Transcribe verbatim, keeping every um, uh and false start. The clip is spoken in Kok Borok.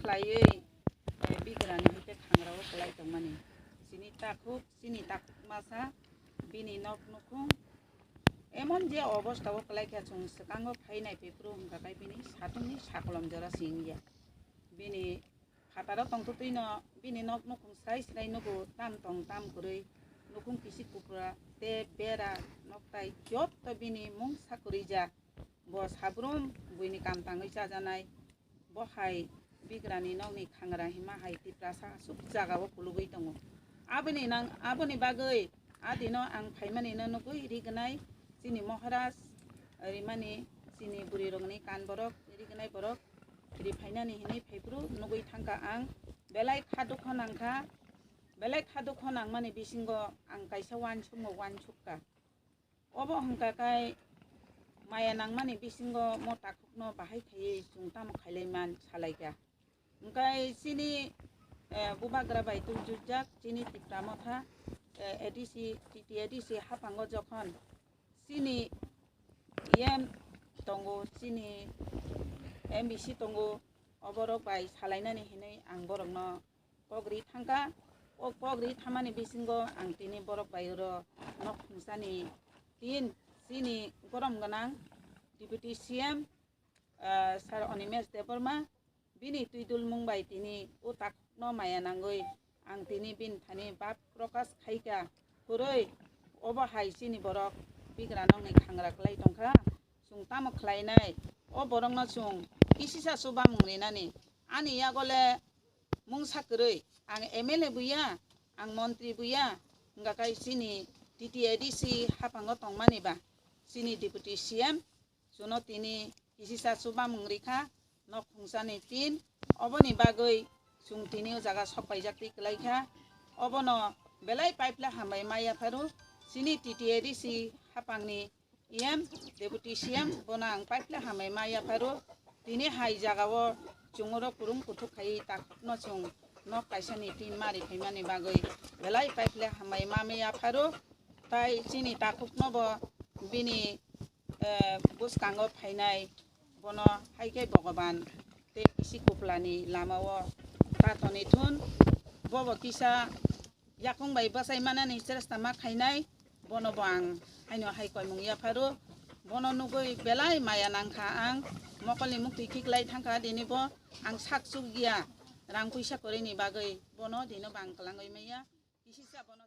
Khlaiwi, eh, bigrani hwnkhe khangrao kwlai tongmani. Chini takhuk, chini takhuk masa, bini nok nukhung emon je obostao kwlai kha, chwng swkango phainai phaiphuru hwnkha khe bini satungni sakolom jora se wngya. Bini phataro tongtwtwino bini nok nukhung srai srai nugo, tam tong tam kwrwi, nukhung kisik kupra tei bera noktai jotto bini mungsa kwrwi ja. Bo sabrum buini kam tangwi chajanai. Bo hai bigrani nokni khangra hima hai Tiprasa aswk jagao kulugwi tongo. Aboni nang, aboni bagwi adino ang phaimanino nugwi rignai chini Maharaj rimani, chini bwrwirokni kan borok rignai borok ri phainani hinwi phaiphuru nugwi thangkha ang. Belai kha dukho nangkha, belai kha dukho nangmani bisingo ang kaisa uansukmung uansukha. Obo hwnkha khe maya nangmani bisingo mo takhukno bahai khaiwi chwng tamo khailai man salaikha. Hwnkhe chini, eh, bubagra bai tuljujak chini Tipra Motha, eh, A D C, T T A D C haphango jokhon chini E M tongo, chini M B C tongo, oborok bai salainani hinwi ang borokno kok ri thangkha. O kok ri thamani bisingo ang tini borok bai oro nok khungsani tin chini gorom gwnang Deputy C M, ah, Sir Animesh Debbarma, bini twidulmung bai tini o takhukno maya nangwi ang tini bini thani bab prokash khaikha. Kwrwi obo hai chini borok bigra nokni khangra kwlai tongkha, chwng tamo khlainai? O borokno chwng kisisa chubamung rinani. Ani yagole mungsa kwrwi, ang M L A buya, ang montri buya, hwnkha khe chini T T A D C haphango tongmani ba, chini Deputy C M, chwngno tini kisisa chubamung rikha, nok khungsani tin, oboni bagwi chwng tini o jaga sok paijak twi kwlai kha. Obono belai pipe le hambai ma yapharo, chini T T A D C haphangni E M, Deputy C M, bono ang pipe le hambai ma yapharo. Tini hai jagao chwng oro kwrwng kuthuk khai takhukno chwng nok kaisani tin mari phaimani bagwi belai pipe le hambai ma yapharo. Tai chini takhukno bo bini, eh, bwskango phainai, bono hai khe Bhogoban tei bisi kuplani lamao ta toni thun. Bobo kisa yakung bai bwsai manani chesta ma khainai, bono bo ang haino hai koimung yapharo. Bono nugwi belai maya nangkha ang, mokolni muktwi khiklai thangkha dini bo. Ang sak chukya, rang puisa kwrwini bagwi bono dino bo ang kwlangwi maya. Kisisa bono